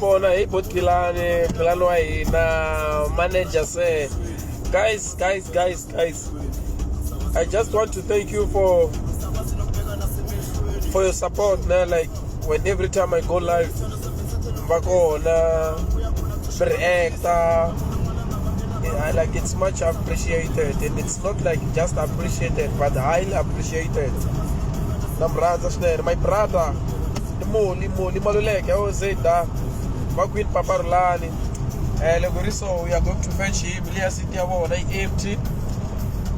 vona hey bot Philani, Philani wa hina, manager se. Guys, guys, guys, guys. I just want to thank you for your support, man. Like when every time I go live, va kona, mi reacta. I like it's much appreciated and it's not like just appreciated but highly appreciated. Na mi rhandza swinene my brother i Moli Moli Maluleke o Zeda va kwini Papa Rhulani loko ri so we are going to fetch him liya seat ya vona yi empty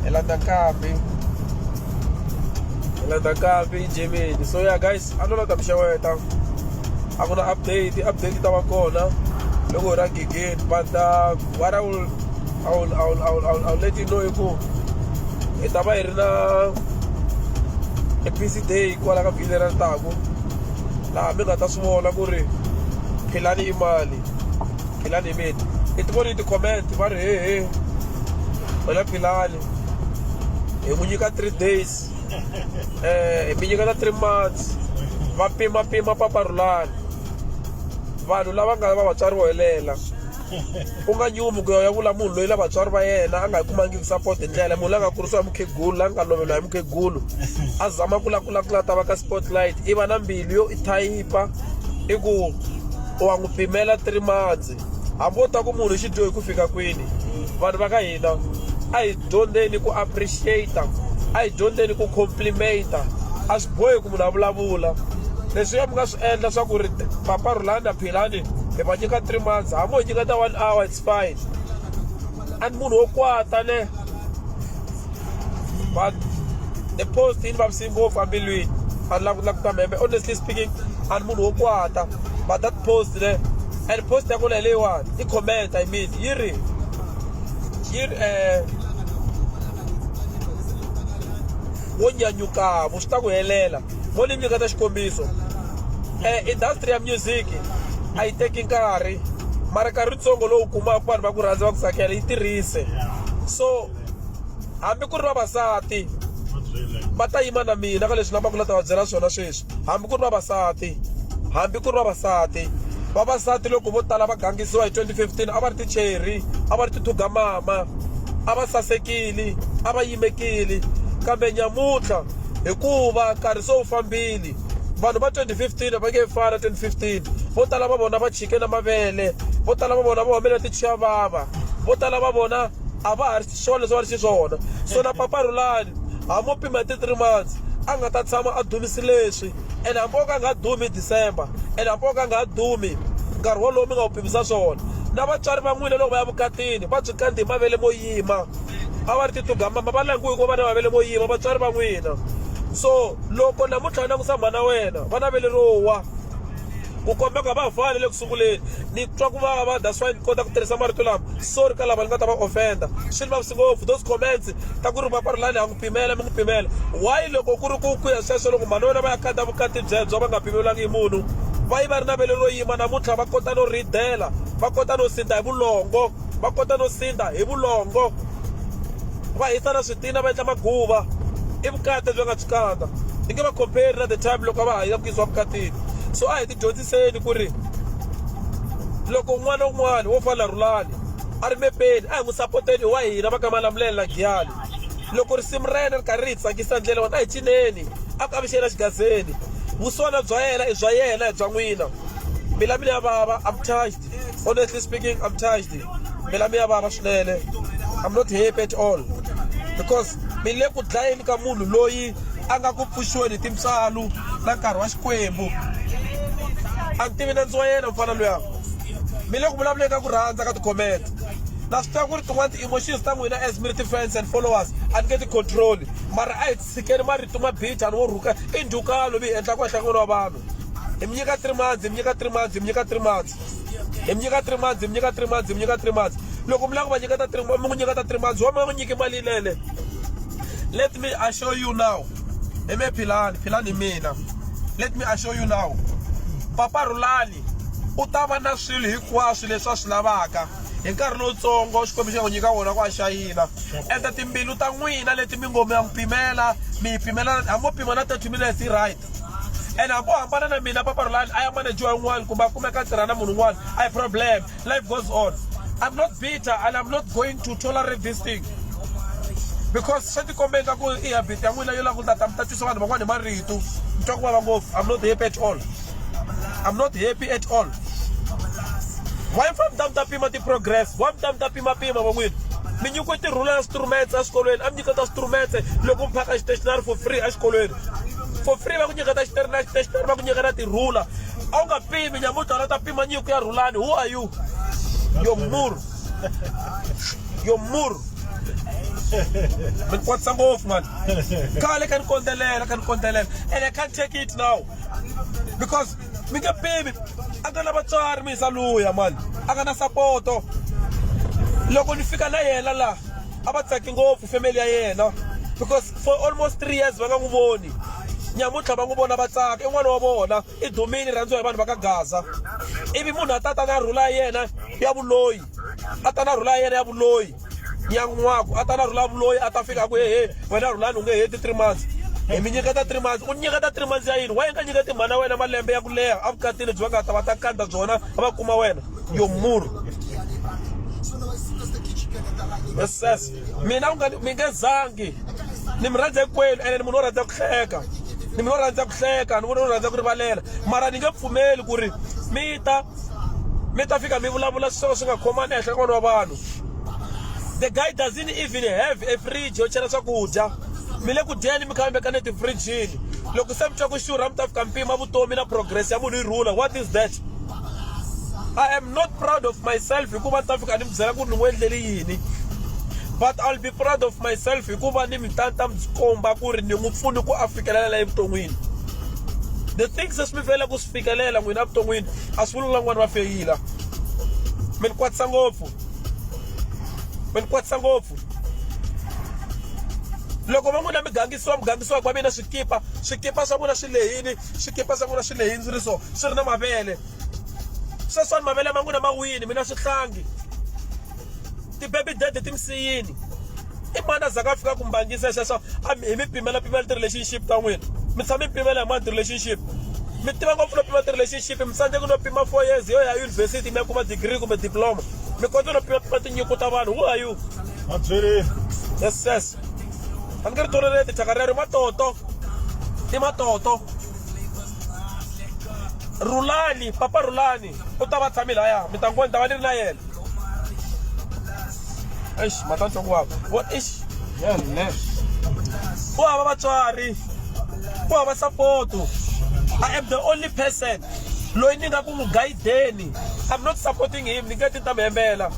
hi landza nkambi hi landza nkambi yi jemeni so yeah guys a no la ta mi xeweta a ku na update update ta va kona loko hi ra gigeni but what I will, I will, I will, I will, I will, I will let you know i ku hi ta va hi ri na a busy day kwala ka vhiki leri taku laha mi nga ta swi vona ku ri philani i mani philani i mini i ti voni ti-comment va ri he he wena philani hi n'wi nyika 3 days hi mi nyika na 3 months va pima pima paparhulani vanhu lava nga va vatswari vo helela u nga nyumi ku ya vula munhu loyi la vatswari va yena a nga yi kumangiki support hi ndlela munhu la nga kurisiwa hi mukhegulu la nga loveliwa hi mukhegulu a zama ku la ku la ku la ta va ka spotlight i va na mbilu yo i thayipa i ku wa n'wi pimela 3 months hambi wo ta ku munhu i xidyohi ku fika kwini vanhu va ka hina a hi dyondzeni ku appreciate a hi dyondzeni ku complimenta a swi bohi ku munhu a vulavula leswiya mi nga swi endla swa ku ri papa Rhulani na Philani hi va nyika 3 months hambi ho nyika ta one hour, it's fine. And munhu wo kwata ne, but the post yi ni vavisi ngopfu ambilwini. A ni lavi ku ta mhembe, honestly speaking, a ni munhu wo kwata, but that post ne, and post ya kona hi leyiwani i comment, I mean, yi ri wo nyanyukavu swi ta ku helela mo ni nyiketa xikombiso industry ya music a yi teki nkarhi mara nkarhi wutsongo lowu kumaka vanhu va ku rhandza va ku tsakela yi tirhise. So hambi ku ri vavasati va ta yima na mina ka leswi lavaka la ta va byela swona sweswi, hambi ku ri vavasati, hambi ku ri vavasati, vavasati loko vo tala va gangisiwa hi 2015 a va ri ticheri, a va ri tithugamama, a va sasekile, a va yimekile, kambe nyamuntlha hikuva nkarhi se wu fambile vanhu va 2015 va nge fana 2015. Vo tala va vona va chike na mavele, vo tala va vona va humele tichiyavava, vo tala va vona a va ha ri swona leswi va ri xiswona. So na Papa Rhulani hambi wo pima hi ti-3 months a nga ta tshama a dumise leswi, ene hambi o ka a nga dumi hi December, ene hambi o ka a nga dumi nkarhi wolowo mi nga wu pimisa swona na vatswari va n'wina loko va ya vukatini va byi kandi hi mavele mo yima a va ri titugamama va langiwi ku va na mavele mo yima vatswari va n'wina. So loko namuntlha u langusa mhana wena va na vele ro wa ku kombeka va ha fani le ku sunguleni ni twa ku vava. That's why ni kota ku tirhisa marito lama. Sorry ka lava ni nga ta va offenda, swi ni vavisi ngopfu those comments ta ku ri Papa Rhulani ha n'wi pimela mi n'wi pimela why loko ku ri ku ya sweswo loko mhani wena va ya kata vukati byebyo va nga pimelangi hi munhu va yi va ri na vele ro yima namuntlha va kota no ridela va kota no sinda hi vulongo va kota no sinda hi vulongo va hisa na switina va endla maguva i vukati lebyi va nga byi kanda ni nge va compare na the time loko va ha ya ku yisiwa vukatini. So a hi ti dyondziseni ku ri loko un'wana na un'wana wo fana na Rhulani a ri mepeni a hi n'wi sapoteni wa hina va ka Malamulele na Giyani loko risimu ra yena ri karhi ri hi tsakisa ndlela wona a hi cineni a ku avuxeni xigazeni vusiwana bya yena i bya yena hi bya n'wina. Mbilu mina ya vava. I'm touched, honestly speaking, I'm touched. Mbilu mina ya vava swinene. I'm not happy at all because mi le ku dlayeni ka munhu loyi a nga ku pfuxiweni hi tintswalo na nkarhi wa Xikwembu. A ni tivi nandzu wa yena mfana luya. Mi le ku vulavuleni ka ku rhandza ka ti-comment. Na swi tiva ku ri tin'wani ti-emotions ta n'wina as mi ri ti-fans and followers a ni nge ti control, mara a hi tshikeni marito ma bicha ni wo rhuka i ndzhukano mi hi endla ku henhla ka n'wina wa vanhu. Hi mi nyika 3 months, hi mi nyika 3 months, hi mi nyika 3 months, hi mi nyika 3 months, hi mi nyika 3 months, hi mi nyika 3 months. Loko mi lava ku va nyiketa 3, mi n'wi nyiketa 3 months wa mi nga n'wi nyiki mali yinene. Let me assure you now, hi me Philani, Philani hi mina. Let me assure you now, Papa Rhulani u ta va na swilo hinkwaswo leswi a swi lavaka hi nkarhi lowutsongo Xikwembu xi nga n'wi nyika wona ku a xayina. Ende timbilu ta n'wina leti mi ngo mi ya n'wi pimela mi yi pimela hambi mo pima na 30 minutes yi right. And hambi u hambana na mina Papa Rhulani a ya manajiwa yin'wana kumbe a kumeka a tirha na munhu un'wana, a hi problem. Life goes on. I'm not bitter and I'm not going to tolerate this thing. Because swa tikomba ingaku i habit ya n'wina yo lava ku ta mi ta twisa vanhu van'wana hi marito. Ni twa ku vava ngopfu. I'm not happy at all. I'm not happy at all. Why mi ta mi ta pima ti-progress? Why mi ta mi ta pimapima van'wini? Mi nyikiwe tirhula na switrumetse eswikolweni, a mi nyiketa switrumetse loko mi phaka stationery for free exikolweni. For free va ku nyiketa stationery va ku nyika na tirhula. A wu nga pimi nyamuntlha wena u ta pima nyiko ya Rhulani. Who are you? Yo mur. Yo mur. Mi ni kwatisa ngopfu man. Khale ka ni kondzelela, ka ni kondzelela. And I can't take it now. Because mi nge pimi a nga na vatswari mi yisa luya mani a nga na sapoto loko ni fika na yena la a va tsaki ngopfu family ya yena because for almost 3 years va nga n'wi voni nyamuntlha va n'wi vona va tsaka i n'wana wa vona i dumile rhandziwa hi vanhu va ka Gaza ivi munhu a ta ta na rhula ya yena ya vuloyi a ta na rhula ya yena ya vuloyi nyan'waku a ta na rhula vuloyi a ta fika a ku hehe wena rhulani u nge heti 3 months hi mi nyiketa 3 months u nyiketa 3 months ya yini wa yi nga nyiketi mhana wena malembe ya ku leha evukatini byi va nga ta va ta kanda byona va kuma wena yo murhu yes yes mina u nga mi nge zangi ni mi rhandza hinkwenu ene ni munhu wo rhandza ku hleka ni munhu wo rhandza ku hleka ni munhu wo rhandza ku rivalela mara ni nge pfumeli ku ri mi ta mi ta fika mi vulavula swilo swi nga khomani ehenhla ka n'wana wa vanhu the guy doesn't even have a fridge yo chela swakudya mi le ku dyeni mi kha mi veka ni tifrijini loko se mi twa ku xurha mi ta fika mi pima vutomi na progress ya munhu yi rhula. What is that? I am not proud of myself hikuva ni ta fika ni mi byela ku ni n'wi endlele yini, but I'll be proud of myself hikuva ni mi ta ni ta mi komba ku ri ni n'wi pfuni ku a fikelela la evuton'wini. The things leswi mi faneleke ku swi fikelela n'wina evuton'wini a swi vuli van'wani va feyila. Mi ni kwatisa ngopfu, mi ni kwatisa ngopfu. Loko va n'wina mi gangisiwa mi gangisiwa va mina swikipa swikipa swa n'wina swi lehini swikipa swa n'wina swi lehini swi ri so swi ri na mavele sweswiwani mavele ma n'wina ma wini mina swihlangi ti-baby daddy ti mi siyini i mani a zaka a fika ku mbangisa sweswo a hi mi pimela pimela ti-relationship ta n'wina mi tshama mi pimela hi mani ti-relationship mi tiva ngopfu no pima ti-relationship mi tsandzeki no pima 4 years yo ya university mi ya kuma degree kumbe diploma mi kota no pima pima tinyiko ta vanhu. Who are you? Mabyeleni. Yes yes a ni nge ri tolerate thyaka rero i matoto i matoto. Rhulani Papa Rhulani u ta va tshame laya mi ta n'wi vona ni ta va ni ri na yena. Eish mata ntsongo wakwe vo eish yele u hava vatswari u hava sapoto. I am the only person loyi ni nga ku n'wi gayideni. I'm not supporting him ni nge ti ni ta mi hembela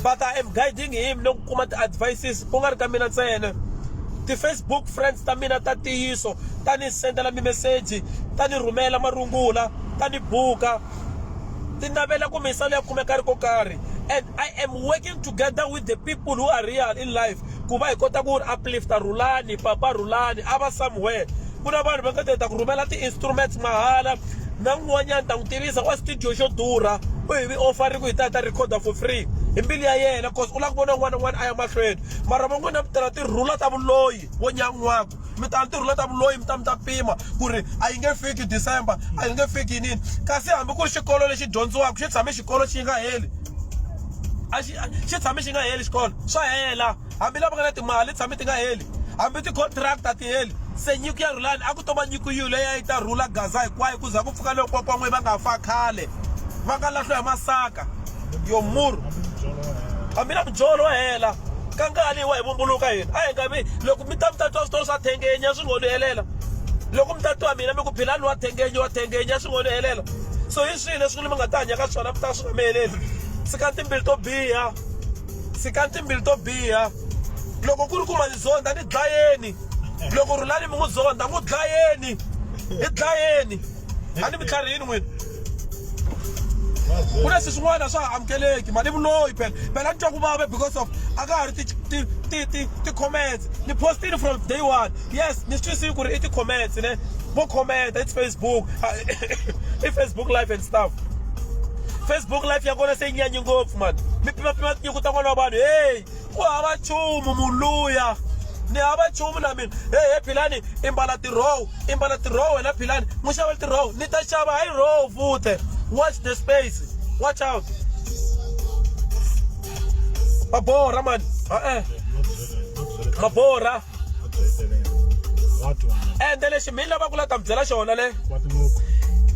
but I am guiding him ni ku kuma ti-advices ku nga ri ka mina ntsena. Ti-Facebook friends ta mina ta ntiyiso ta ni sendela mimeseji ta ni rhumela marungula ta ni buka ti navela ku misalo ya kumeka ri ko karhi and I am working together with the people who are real in life ku va hi kota ku uplifta Rhulani Papa Rhulani a va somewhere. Ku na vanhu va nga ta ku rhumela ti-instruments mahala na un'wanyana ta n'wi tivisa wa studio xo durha u hi offer ku hi ta hi ta recorder for free hi mbilu ya yena cause u lava ku vona un'wana na un'wana a ya mahlweni mara van'wana mi tirha tirhula ta vuloyi vo nyan'waku mi ta tirhula ta vuloyi mi ta mi ta pima ku ri a yi nge fiki December a yi nge fiki yinini kasi hambi ku ri xikolo lexi dyondziwaka xi tshame xikolo xi nga heli a xi xi tshame xi nga heli xikolo swa hela hambi lava nga na timali tshame ti nga heli hambi ti-contract a ti heli se nyiko ya Rhulani a ku to va nyiko yihi leyi a yi ta rhula Gaza hinkwayo ku za ku pfuka loko kokwan'we va nga fa khale va nga lahliwa hi masaka yo murhu hambi na mujolo wa hela kangani wa hi vumbuluka hina a hi nga vi loko mi ta mi ta twa switori swa thengenya swi ngo ni helela loko mi ta twa mina mi ku philani wa thengenya wa thengenya swi ngo ni helela so hi swihi leswi mi nga ta hanya ka swona mi ta swi nga mi heleli tshikani timbilu to biha tshikani timbilu to biha loko ku ri ku ma ni zonda ni dlayeni loko Rhulani mi n'wi zonda n'wi dlayeni hi dlayeni a ni mi tlharihini n'wina ku na swilo swin'wana swa ha amukeleki mali vuloyi phela phela ni twa ku vava because of a ka ha ri ti-comments ni postini from day one yes ni swi twisisi ku ri i ti-comments ne vo commenta it's Facebook i Facebook live and stuff Facebook live ya kona se yi nyanyi ngopfu mani mi pimapima tinyiko ta n'wana wa vanhu hey ku hava nchumu muluya Ni hava nchumu na mina. He he Philani i mbala tirowu, i mbala tirowu wena Philani, n'wi xavele tirowu. Ni ta xava hayi rowu futhe. Watch the space. Watch out. Maborha mani. E-e. Maborha. Ende lexi mi lavaka la ta mi byela xona ne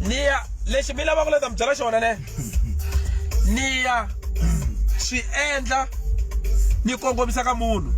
ni ya lexi mi lavaka la ta mi byela xona ne ni ya swi endla ni kongomisa ka munhu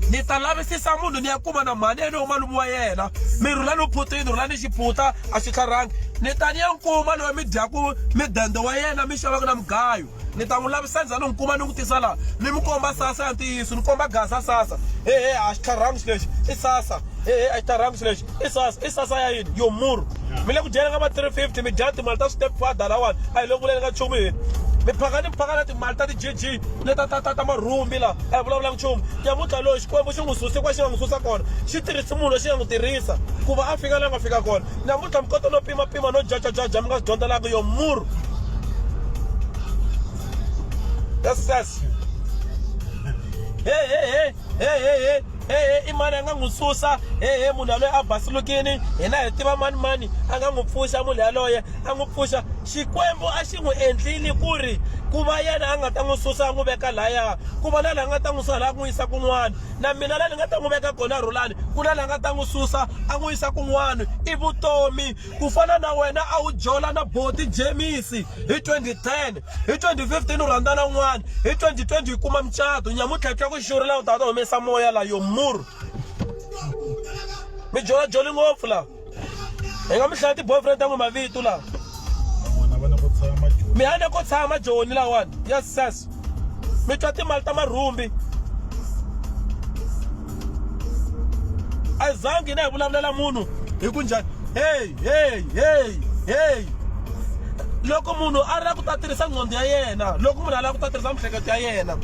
ni ta lavisisa munhu ni ya kuma na mhani yena malume wa yena mi rhula ni phutini rhula ni xiphuta a xi tlharhangi ni ta ni ya nkuma loyi mi dyaku midende wa yena mi xavaka na mugayo ni ta n'wi lavisa ndzhaku ni n'wi kuma ni n'wi tisa laha ni mi komba sasa ya ntiyiso ni komba gasa sasa hehe a xi tlharhangi xi lexi i sasa hehe a xi tlharhangi xi lexi i sasa i sasa ya yini yo murhu mi le ku dyeni ka ma 350 mi dya timali ta step father lawani a hi le ku vuleni ka nchumu hina mi phaka ni phaka na timali ta ti-gg le ta ta ta ta marhumbi la a hi vulavulanga nchumu nyamuntlha loyi xikwembu xi n'wi suse kwa xi nga n'wi susa kona xi tirhisi munhu lexi nga n'wi tirhisa ku va a fika la nga fika kona namuntlha mi kota no pimapima no jajajaja mi nga swi dyondzelanga yo murhu yes yes he he he he he he he he i mani a nga n'wi susa he he munhu yaloye a basilukini hina hi tiva mani mani a nga n'wi pfuxa munhu yaloye a n'wi pfuxa xikwembu a xi n'wi endlile ku ri ku va yena a nga ta n'wi susa a n'wi veka laya ku va na laha nga ta n'wi susa laha n'wi yisa kun'wana na mina la ni nga ta n'wi veka kona rhulani ku na la nga ta n'wi susa a n'wi yisa kun'wana i vutomi ku fana na wena a wu jola na boti jemisi hi 2010 hi 2015 u rhandza na un'wana hi 2020 yi kuma mucato nyamuntlha twa ku xurula u ta ta humesa moya la yo murhu mi jola joli ngopfu la hi nga mi hlaya ti-boyfriend ta n'wi mavito la mi hane ko tshama joni lawani yes yes mi twa timali ta marhumbi a zangi na hi vulavulela munhu hi ku njhani hey hey hey hey loko munhu a lava ku ta tirhisa ngqondo ya yena loko munhu a lava ku ta tirhisa miehleketo ya yena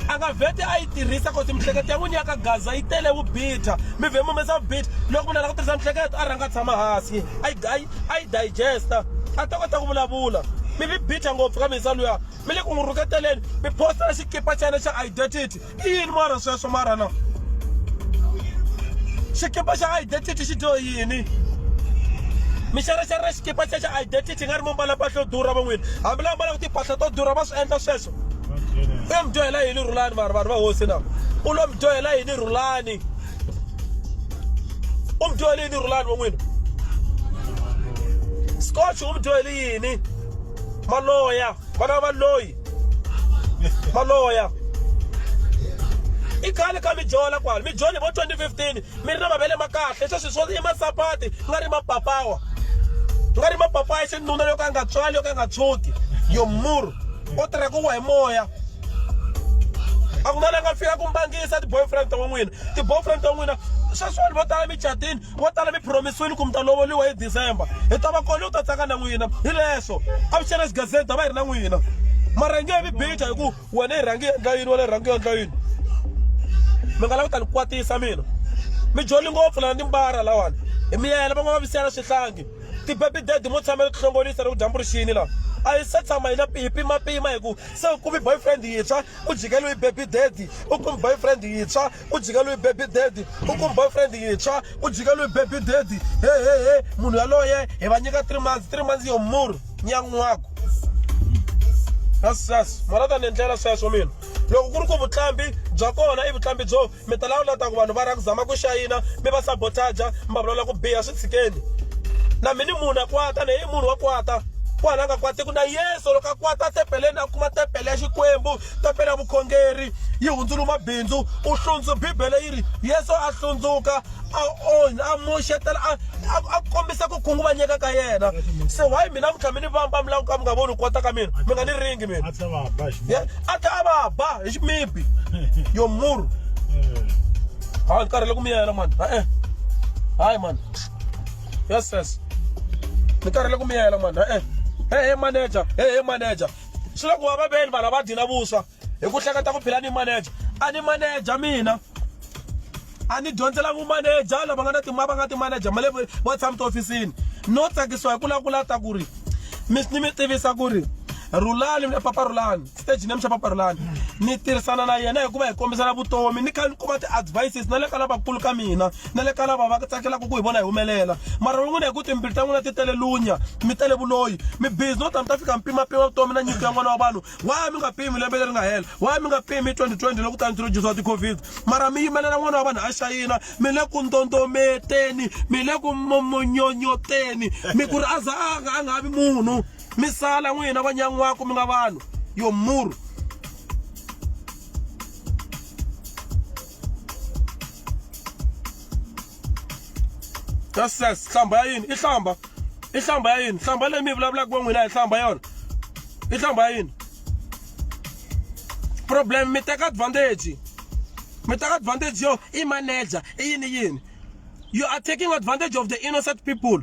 a nga vheti a yi tirhisa cause miehleketo ya n'wini ya ka gaza yi tele vubitha mi vhe mi humesa vubitha loko munhu a lava ku tirhisa miehleketo a rhanga a tshama hansi a yi a yi digesta a ta kota ku vulavula mi vi bitha ngopfu ka misa luya mi le ku n'wi rhuketeleni mi postela xikipa xa yena xa identity i yini mara sweswo mara na xikipa xa identity xi dyo yini mi xerexerera xikipa xa xa identity nga ri mo mbala mpahla yo durha van'wini hambi lava mbalaka timpahla to durha va swi endla sweswo u ya mi dyohela yini rhulani mara vanhu va hosi na u lo mi dyohela yini rhulani u mi dyohele yini rhulani van'wini scotch u mi dyohele yini maloya vana va loyi maloya i khale ka mi jola kwala mi jole vo 2015 mi ri na mavele ma kahle sweswi swo i masapati nga ri mapapawa nga ri mapapawa ya xinuna yo ka nga tswali yo ka nga tshuki yo murhu o tirha ku wa hi moya a ku na la nga fika ku mbangisa ti-boyfriend ta n'wina ti-boyfriend ta n'wina sweswi vanhu vo tala micatini vo tala mi promisiwile ku mi ta lovoliwa hi december hi ta va kona u ta tsaka na n'wina hi leswo avuxeni xigazeti ta va hi ri na n'wina mara yi nge vi bitha hi ku wena yi rhangi endla yini wena yi rhangi endla yini mi nga lava ku ta ni kwatisa mina mi joli ngopfu lana timbara lawani hi miyela van'wana va visiyana swihlangi ti-baby daddy mo tshamela ku hlongolisa loko dyambu ri xini laha a hi se tshama hina hi pimapima hi ku se u kumi boyfriend yintshwa u jikeliwe hi baby daddy u kumi boyfriend yintshwa u jikeliwe hi baby daddy u kumi boyfriend yintshwa u jikeliwe hi baby daddy he he he munhu yaloye hi va nyika 3 months 3 months yo murhu nyan'waku yes mara ta ni endlela sweswo mina loko ku ri ku vutlhambi bya kona i vutlhambi byo mi ta lawula ta ku vanhu va ra ku zama ku xayina mi va sabotaja mi va vulavula ku biha swi tshikeni na mi ni munhu a kwata na hi munhu wa kwata kwala a nga kwatiku na yesu loko a kwata tempeleni a kuma tempele ya xikwembu tempele ya vukhongeri yi hundzulu mabindzu u hlundzu bibele yi ri yesu a hlundzuka a onha a moxetela a a kombisa ku khunguvanyeka ka yena se why mina namuntlha mi ni vamba mi lava ku ka mi nga voni ku kwata ka mina mi nga ni ringi mina a tlhela a va ba hi ximibi yo murhu hayi ni karhele ku miyela mani e hayi mani yes yes ni karhele ku miyela mani e he he manager he he manager swi le ku va vaveni vanhu a va dyi na vuswa hi ku hleketa ku phila ni manager a ni manager mina a ni dyondzela vumaneja lava nga na tima va nga timanager ma le va tshama tiofisini no tsakisiwa hi ku lava ku lava ta ku ri mi ni mi tivisa ku ri rhulani papa rhulani stage name xa papa rhulani Ni tirhisana na yena hikuva hi kombisana vutomi ni kha ni kuma ti-advices na le ka lavakulu ka mina na le ka lava va tsakelaka ku hi vona hi humelela. Mara van'wana hi ku timbilu ta n'wina ti tele lunya mi tele vuloyi mi busy no ta mi ta fika mi pimapima vutomi na nyiko ya n'wana wa vanhu. Why mi nga pimi lembe leri nga hela? Why mi nga pimi 2020 loko ta introduce ti-COVID? Mara mi yimelela n'wana wa vanhu a xayina mi le ku ndondometeni mi le ku monyonyoteni mi ku ri a za a nga a nga vi munhu mi sala n'wina vanyan'wako mi nga vanhu yo muru. Yes, hlamba ya yini? I hlamba. I hlamba ya yini? Hlamba leyi mi yi vulavulaka va n'wina hi hlamba yona. I hlamba ya yini? Problem mi teka advantage. Mi teka advantage yo i manager, i yini yini. You are taking advantage of the innocent people.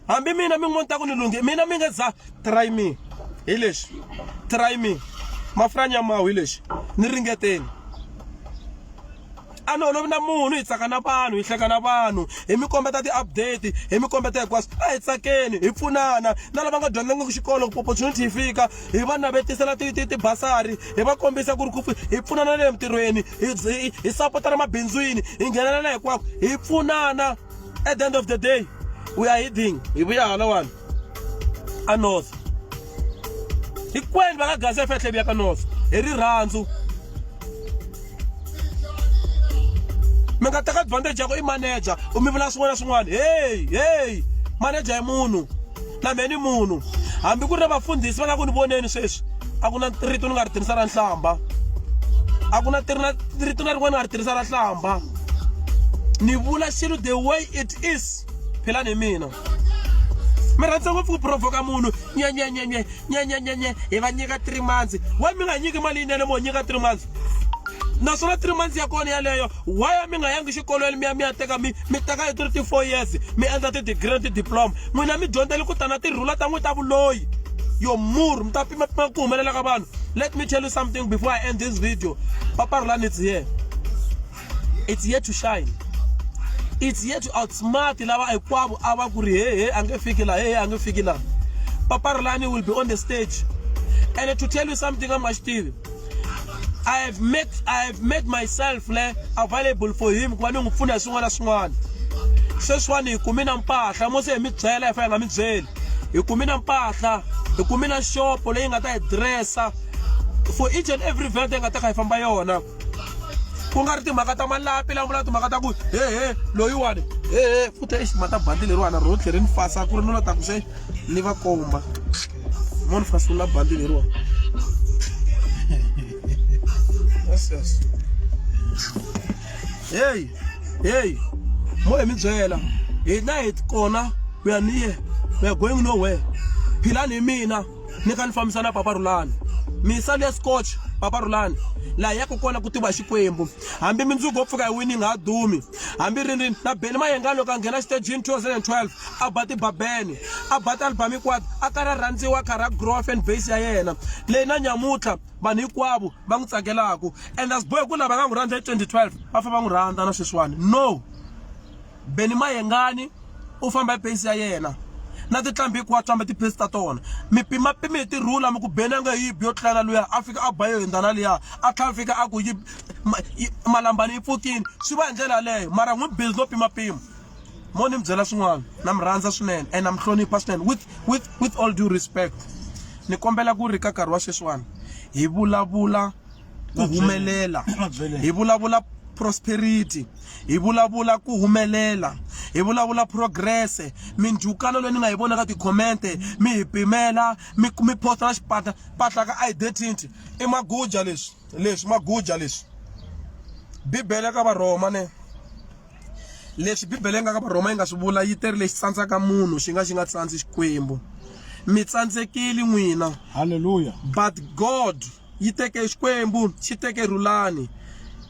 Hambi mina mi n'wi ta ku ni lunghe, mina mi nge za try me. Hi lexi. Try me. Mafurha nyamawu hi lexi. Ni ringeteni. A ni holovi na munhu hi tsaka na vanhu hi hleka na vanhu hi mi kombeta ti-update hi mi kombeta hinkwaswo a hi tsakeni hi pfunana na lava nga dyondzangiki xikolo ku opportunity yi fika hi va navetisela tibasari hi va kombisa ku ri ku hi pfunana le mintirhweni hi hi sapotana mabindzwini hi nghenelela hinkwako hi pfunana at the end of the day we are heading hi vuya halawani a north hinkwenu va ka Gaza FM tlhe ka north hi rirhandzu mi nga teka advantage ya ku i manager u mi vula swin'wana na swin'wana hey hey manager i munhu na mehe ni munhu hambi ku ri na vafundhisi va nga ku ni voneni sweswi a ku na rito ni nga ri tirhisa ra nhlamba a ku na rito na rin'wana ni nga ri tirhisa ra nhlamba ni vula xilo the way it is philani hi mina mi rhandza ngopfu ku provoka munhu nyenyenyenye nyenyenyenye hi va nyika 3 months why mi nga nyiki mali yinene mo nyika 3 months naswona 3 months ya kona yaleyo why mi nga yangi xikolweni mi ya mi ya teka mi mi teka hi 3 ti 4 years mi endla ti-degree na ti-diploma n'wina mi dyondzele ku ta na tirhula ta n'wi ta vuloyi yo murhu mi ta pima pima ku humelela ka vanhu let me tell you something before I end this video Papa Rhulani it's here it's here to shine it's here to outsmart lava hinkwavo a va ku ri he he a nge fiki laha he he a nge fiki laha Papa Rhulani will be on the stage and to tell you something a mi nga xi tivi I have made myself le available for him ku va ni n'wi pfuna hi swin'wana na swin'wana sweswiwani hi kumi na mpahla mo se hi mi byela hi fa hi nga mi byeli hi kumi na mpahla hi kumi na xopo leyi nga ta hi dressa for each and every event yi nga ta kha hi famba yona ku nga ri timhaka ta malapi lama vula timhaka ta ku hehe loyiwani hehe futhi exi mata bandi leriwani ro tlhe ri ni fasa ku ri nuna ta ku se ni va komba mo ni fasula bandi leriwani yes yes hey hey mo hi mi byela hina hi kona we are near we are going nowhere philani hi mina ni kha ni fambisa na Papa Rhulani misa le scotch Papa Rhulani laha yaka kona ku tiva Xikwembu hambi mindzuku wo pfuka hi winning ha dumi hambi rini na Benny Mayengani loko a nghena xitejini 2012 a ba tibabene a ba ti-album hinkwato a karhi a rhandziwa a karhi a grow fan base ya yena leyi na nyamuntlha vanhu hinkwavo va n'wi tsakelaku and a swi bohi ku lava nga n'wi rhandza hi 2012 va fa va n'wi rhandza na sweswiwani no Benny Mayengani u famba hi pace ya yena na tinqambi hinkwato famba ti-pace ta tona mi pimapimi hi tirhula mi ku Benny a nge yi bi yo tlula na luya a fika a ba yo hundza na liya a tlhela a fika a ku yi malambani yi pfukile swi va hi ndlela yaleyo mara n'wi busy no pimapima mo ni mi byela swin'wana na mi rhandza swinene and na mi hlonipha swinene with with with all due respect ni kombela ku ri ka nkarhi wa sweswiwani hi vulavula ku humelela hi vulavula prosperity hi vulavula ku humelela hi vulavula progress mindzhukano leyi ni nga yi vona ka tikhomente mi hi pimela mi mi posta na xipatla patla ka identity i maguja leswi leswi maguja leswi bibele ka varhoma ne leswi bibele yi nga ka varhoma yi nga swi vula yi teri lexi tsandzaka munhu xi nga xi nga tsandzi xikwembu mi tsandzekile n'wina haleluya but god yi teke Xikwembu xi teke Rhulani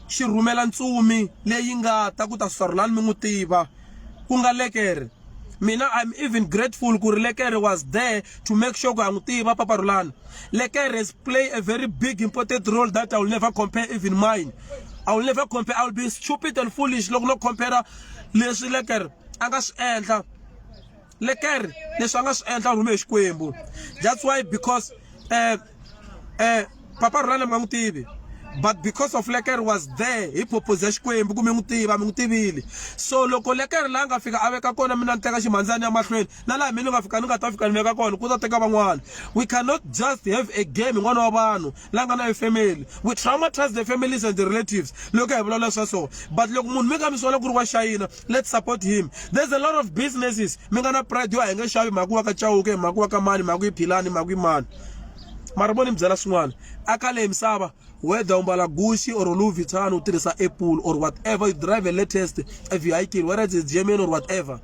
xi rhumela ntsumi leyi nga ta ku ta susa Rhulani mi n'wi tiva ku nga Lekere mina I'm even grateful ku ri Lekere was there to make sure ku ha n'wi tiva Papa Rhulani Lekere has play a very big important role that I will never compare even mine I will never compare I will be stupid and foolish loko no compare leswi Lekere a nga swi endla Lekere leswi a nga swi endla rhume hi Xikwembu that's why because eh eh Papa Rhulani mi nga n'wi tivi but because of Lekere was there hi purpose ya Xikwembu ku mi n'wi tiva mi n'wi tivile so loko Lekere laha nga fika a veka kona mina ni teka ximhandzani ya mahlweni na laha mina ni nga fika ni nga ta fika ni veka kona ku ta teka van'wana we cannot just have a game n'wana wa vanhu la nga na family we traumatize the families and the relatives loko hi vulavula swa so but loko munhu mi nga mi sola ku ri wa xayina let's support him there's a lot of businesses mi nga na pride yo a hi nge xavi mhaka wa ka Chauke mhaka wa ka mani mhaka yi Philani mhaka yi mani mara vo ni mi byela swin'wana a ka leyi misava whether u mbala Gucci or Louis Vuitton u tirhisa Apple or whatever you drive a latest vehicle whether it's German or whatever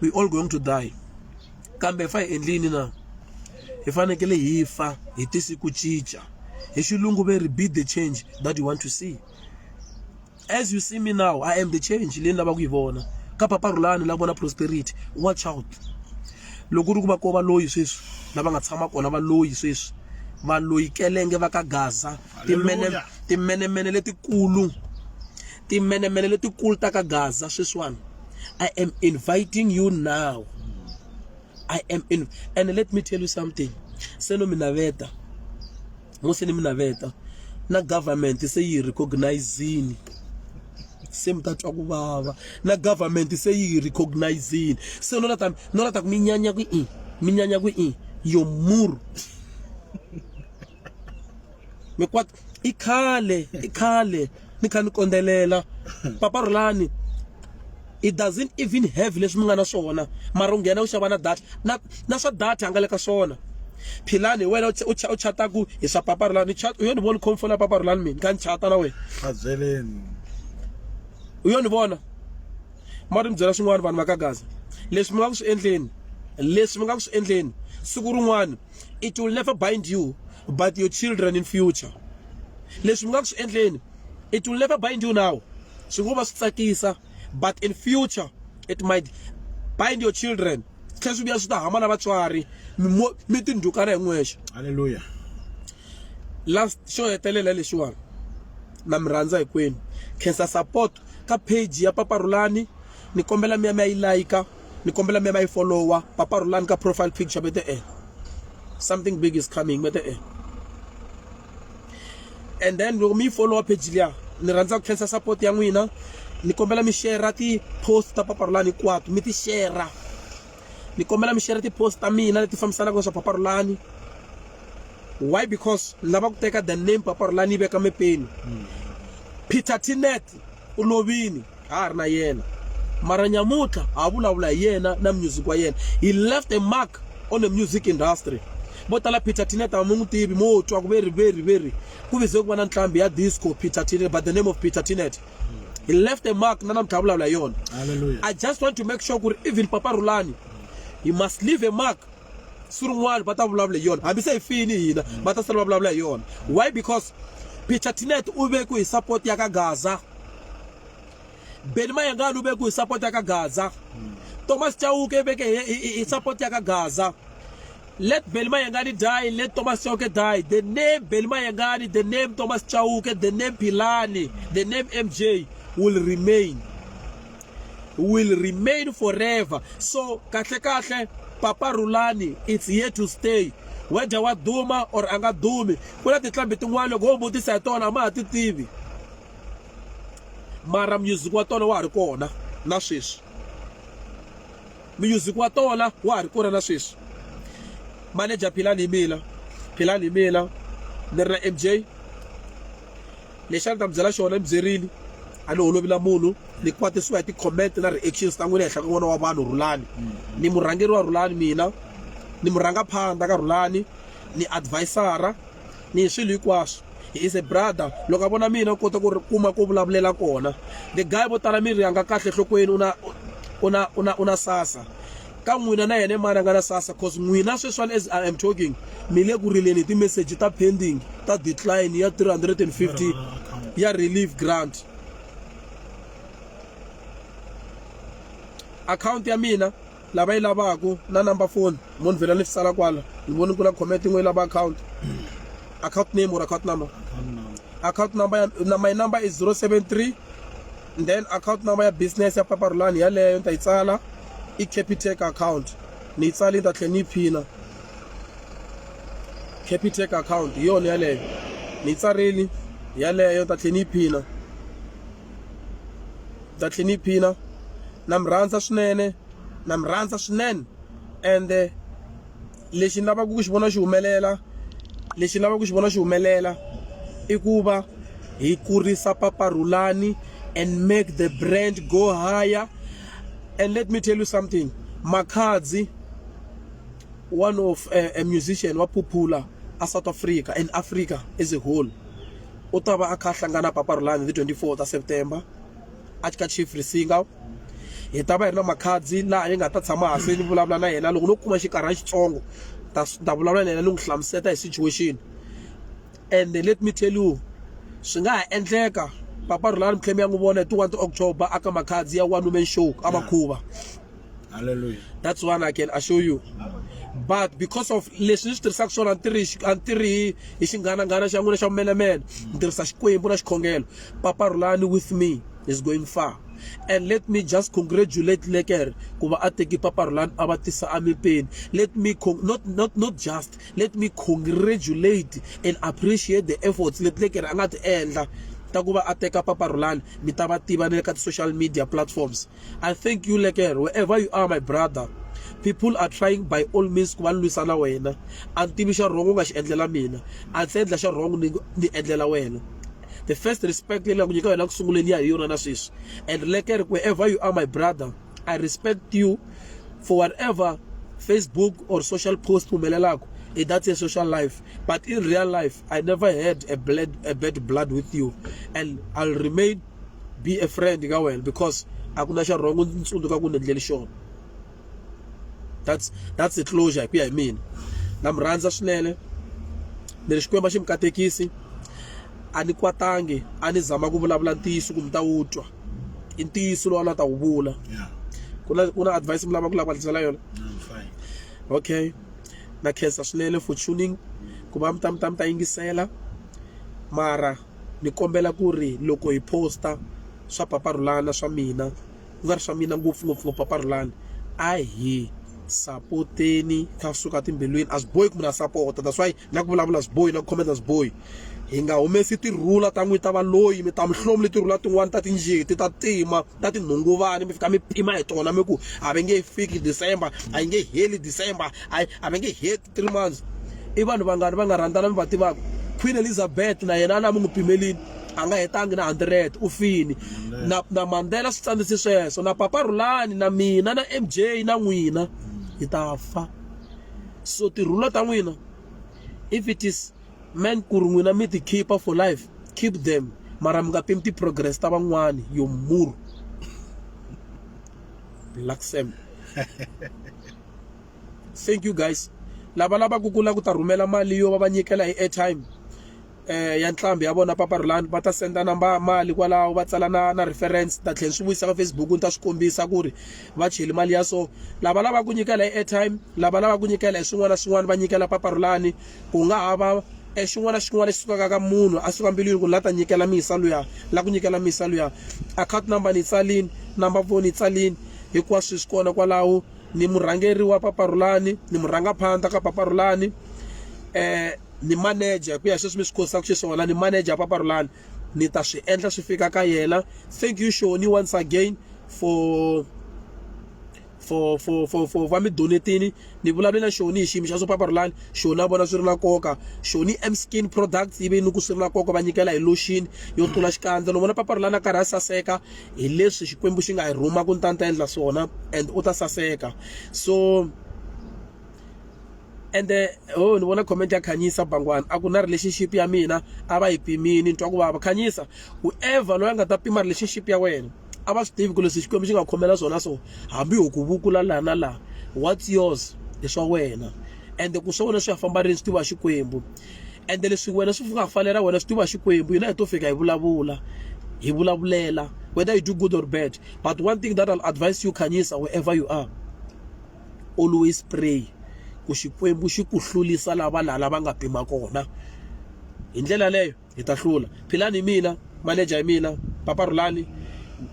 we all going to die kambe fa hi endlini na hi fanekele hi fa hi tisi ku cinca hi xilungu ve ri be the change that you want to see as you see me now i am the change leyi ni lavaka ku yi vona ka papa Rhulani la vona prosperity watch out loko ku ri ku va ko va loyi sweswi lava nga tshama kona va loyi sweswi valoyi kelenge va ka Gaza timene timenemene letikulu timenemene letikulu ta ka Gaza sweswiwani i am inviting you now i am in and let me tell you something se no mi naveta musi ni mi naveta na government se yi recognizini se mi ta twa ku vava na government se yi recognizini se no la ta no la ta ku mi nyanya ku i mi nyanya ku i yo muru mi kwat i khale i khale ni kha ni kondzelela papa Rhulani it doesn't even have leswi mi nga na swona mara u nghena u xava na data na na swa data a nga le ka swona philani hi wena u chataku hi swa papa Rhulani chat u yo ni vona khomfona fona papa Rhulani mina kha ni chata na wena a byeleni u yo ni vona mara mi byela swin'wana vanhu va ka Gaza leswi mi nga ku swi endleni leswi mi nga ku swi endleni siku rin'wana it will never bind you but your children in future leswi mi nga ku swi endleni it will never bind you now swi ngo va swi tsakisa but in future it might bind your children swi tlhela swi vuya swi ta hamba na vatswari mi tindhukana hi n'wexe halleluya last xo hetelela lexiwani na mi rhandza hinkwenu khensa support ka page ya Papa Rhulani ni kombela mi ya mi ya yi like ni kombela mi ya mi ya yi follower Papa Rhulani ka profile picture vete e something big is coming vete e and then loko mi yi follower page liya ni rhandza ku khensa support ya n'wina ni kombela mi share ti-post ta Papa Rhulani hinkwato mi ti share ni kombela mi share ti-post ta mina leti fambisanaka na swa Papa Rhulani why because ni lava ku teka the name Papa Rhulani yi veka mepeni Peter Tinet u lovini ha ha ri na yena mara nyamuntlha ha vulavula hi yena na music wa yena he left a mark on the music industry vo tala Peter Tinet a mi n'wi tivi mo twa ku veri veri veri ku vize ku va na nqambi ya disco Peter Tinet but the name of Peter Tinet he left a mark na namuntlha vulavula hi yona i just want to make sure ku ri even Papa Rhulani he must leave a mark siku rin'wana va ta vulavula hi yona hambi se hi fini hina va ta sala va vulavula hi yona why because Peter Tinet u veku hi support ya ka Gaza Benny Mayengani u veku hi support ya ka Gaza Thomas Chauke u veke hi support ya ka Gaza let Benny Mayengani die let Thomas Chauke die the name Benny Mayengani the name Thomas Chauke the name Philani the name MJ will remain will remain forever so kahle kahle Papa Rhulani it's here to stay whether wa duma or a nga dumi ku na tinqambi tin'wana loko wo vutisa hi tona a ma ha ti tivi mara music wa tona wa ha ri kona na sweswi music wa tona wa ha ri kona na sweswi manager Philani hi mina Philani hi mina ni ri na MJ lexi a ni ta mi byela xona ni byerile a ni holovi na munhu ni kwatisiwa hi ti-comment na reactions ta n'wina henhla ka n'wana wa vanhu Rhulani ni murhangeri wa Rhulani mina ni murhangaphandha ka Rhulani ni advisor ni swilo hinkwaswo he is a brother loko a vona mina u kota ku ri kuma ku vulavulela kona the guy vo tala miri yanga kahle enhlokweni u na u na u na u na sasa ka n'wina na yena mani a nga na sasa cause n'wina sweswiwani as I am talking mi le ku rileni hi ti-message ta pending ta decline ya 350 ya relief grant akhawunti ya mina lava yi lavaku na number phone mo ni vhela ni sala kwala ni voni ku na comment yin'we yi lava account account name or account number account number ya my number is 073 and then account number ya business ya Papa Rhulani yaleyo ni ta yi tsala i Capitec account ni yi tsali ni ta tlhela ni yi phina Capitec account hi yona yaleyo Ni yi tsarile yaleyo ni ta tlhela ni yi phina ni ta tlhela ni yi phina na mi rhandza swinene na mi rhandza swinene ende lexi ni lavaka ku xi vona xi humelela lexi ni lavaka ku xi vona xi humelela i ku va hi kurisa Papa Rhulani and make the brand go higher and let me tell you something Makhadzi one of a musician wa phuphula a South Africa and Africa as a whole u ta va a kha a hlangana Papa Rhulani hi 24 ta September a ka Chief Risinga hi ta va hi ri na Makhadzi laha hi nga ta tshama hansi ni vulavula na yena loko no kuma xinkarhana xitsongo ta ta vulavula na yena ni n'wi hlamuseta hi situation and let me tell you swi nga ha endleka Papa Rhulani mi tlhela mi ya n'wi vona hi ti 1 October aka Makhadzi ya one woman show a Makhuva Hallelujah. That's one I can assure you. But because of leswi ni swi tirhisaka swona a ni tirhi a ni tirhi hi xinghananghana xa n'wina xa vumenemene ni tirhisa xikwembu na xikhongelo Papa Rhulani with me is going far and let me just congratulate Lekker ku va a teki Papa Rhulani a va tisa emepeni let me not not not just let me congratulate and appreciate the efforts leti Lekker a nga ti endla ta ku va a teka Papa Rhulani mi ta va tiva na le ka ti-social media platforms I thank you Lekker wherever you are my brother people are trying by all means ku va lwisa na wena a ni tivi xa wrong u nga xi endlela mina a ndzi endla xa wrong ni ni endlela wena the first respect leyi nga ku nyika yona ku sunguleni ya hi yona na sweswi and Lekker wherever you are my brother I respect you for whatever Facebook or social post humelelaka that's a social life but in real life I never had a blood a bad blood with you and I'll remain be a friend ka wena because a ku na xa wrong ndzi tsundzuka ku ni endleli xona that's the closure hi ku ya hi mina na mi rhandza swinene ni ri xikwembu a xi mi katekisi a ni kwatangi a ni zama ku vulavula ntiyiso ku mi ta wu twa i ntiyiso lowu a la ta wu vula ku na advice mi lava ku lava ku hatlisela yona okay na khensa swinene for tuning ku va mi ta mi ta mi ta yingisela mara ni kombela ku ri loko hi posta swa Papa Rhulani na swa mina ku nga ri swa mina ngopfungopfu ngopfu Papa Rhulani a hi sapoteni kha suka timbilwini a swi bohi ku munhu a sapota that's why na ku vulavula swi bohi na ku comment a swi bohi hi nga humesi tirhula ta n'wi ta valoyi mi ta mi hlomuli tirhula tin'wani ta tinjeti ta tima ta tinhunguvani mi fika mi pima hi tona mi ku a va nge fiki December a yi nge heli December a a va nge heti 3 months i vanhu vangani va nga rhandzana mi va tivaka Queen Elizabeth na yena a na mi n'wi pimelini a nga hetangi na 100 u fini na Mandela swi tsandzisi sweswo na Papa Rhulani na mina na MJ na n'wina hi ta fa so tirhula ta n'wina if it is meant ku ri n'wina mi ti keep-a for life keep them mara mi nga pimi ti-progress ta van'wani yo muru Black Sam thank you guys lava lavaka ku lava ku ta rhumela mali yo va va nyikela hi airtime ya nqambi ya vona Papa Rhulani va ta senda namba mali kwalaho va tsala na reference ta tlhela swi vuyisa ka Facebook ni ta swi kombisa ku ri va cheli mali ya so lava lavaka ku nyikela hi airtime lava lavaka ku nyikela hi swin'wana na swin'wana va nyikela Papa Rhulani ku nga ha va xin'wana na xin'wana lexi sukaka ka munhu a suka mbilwini ku la ta nyikela misa luya la ku nyikela misa luya account number ni yi tsalini number phone yi tsalini hinkwaswo swi kona kwalaho ni murhangeri wa Papa Rhulani ni murhangaphandla ka Papa Rhulani ni manager ku ya sweswi mi swi kosaka xiswona ni manager ya Papa Rhulani ni ta swi endla swi fika ka yena thank you Shoni once again for va mi donetini ni vulavule na Shoni hi xiyimo xa swo Papa Rhulani Shoni a vona swi ri na nkoka Shoni M Skin Products yi ve ni ku swi ri na nkoka va nyikela hi lotion yo tlula xikandza ni vona Papa Rhulani a karhi a saseka hi leswi Xikwembu xi nga hi rhuma ku ni ta ni ta endla swona and u ta saseka so ende oh ni vona comment ya Khanyisa Bangwana a ku na relationship ya mina a va yi pimini ni twa ku vava Khanyisa whoever loyi a nga ta pima relationship ya wena a va swi tivi ku leswi Xikwembu xi nga khomela swona so hambi ho ku vukula laha na laha what's yours i swa wena ende ku swa wena swi ya famba rini swi tiviwa Xikwembu ende leswi wena swi nga fanela wena swi tiviwa Xikwembu hina hi to fika hi vulavula hi vulavulela whether you do good or bad but one thing that I'll advise you Khanyisa wherever you are always pray ku Xikwembu xi ku hlurisa lava lava va nga pima kona hi ndlela leyo hi ta hlula philani hi mina manager hi mina Papa Rhulani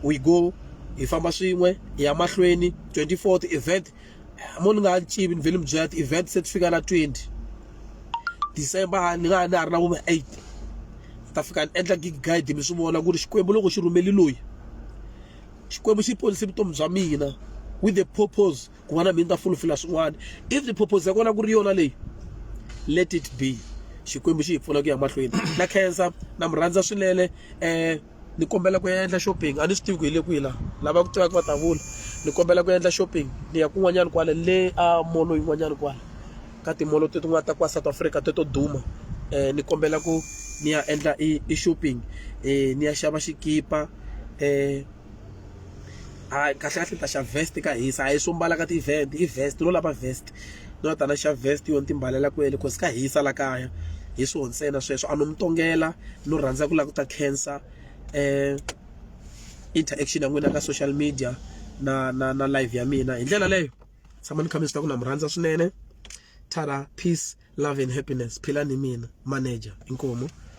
we go hi famba swin'we hi ya mahlweni 24th event mo ni nga ha civi ni vhele ni byela ti-event se ti fika na 20 December ni nga ha na ha ri na vo 8. Ta fika ni endla gig guide mi swi vona ku ri Xikwembu loko xi rhumele loyi Xikwembu xi ponise vutomi bya mina with the purpose ku va na mina ni ta fulfilla swin'wana if the purpose ya kona ku ri yona leyi let it be Xikwembu xi hi pfuna ku ya mahlweni na khensa na mi rhandza swinene um ni kombela ku ya endla shopping a ni swi tivi ku hi le kwihi laha lava ku tivaka va ta vula ni kombela ku endla shopping ni ya kun'wanyana kwale le a molo yin'wanyana kwale ka timolo tetin'wana ta kwa South Africa teto duma um ni kombela ku ni ya endla i i shopping um ni ya xava xikipa um hayi kahle kahle ni ta xava vest ka hisa a hi swo mbala ka ti-event i vest no lava vest no ta na xava vest yo ni ti mbalela kwele cause ka hisa la kaya hi swona ntsena sweswo a no mi tongela no rhandza ku lava ku ta khensa um interaction ya n'wina ka social media na na na live ya mina hi ndlela leyo tshama ni kha mi swi tiva ku na mi rhandza swinene tara peace love and happiness phila ni mina manager inkomu.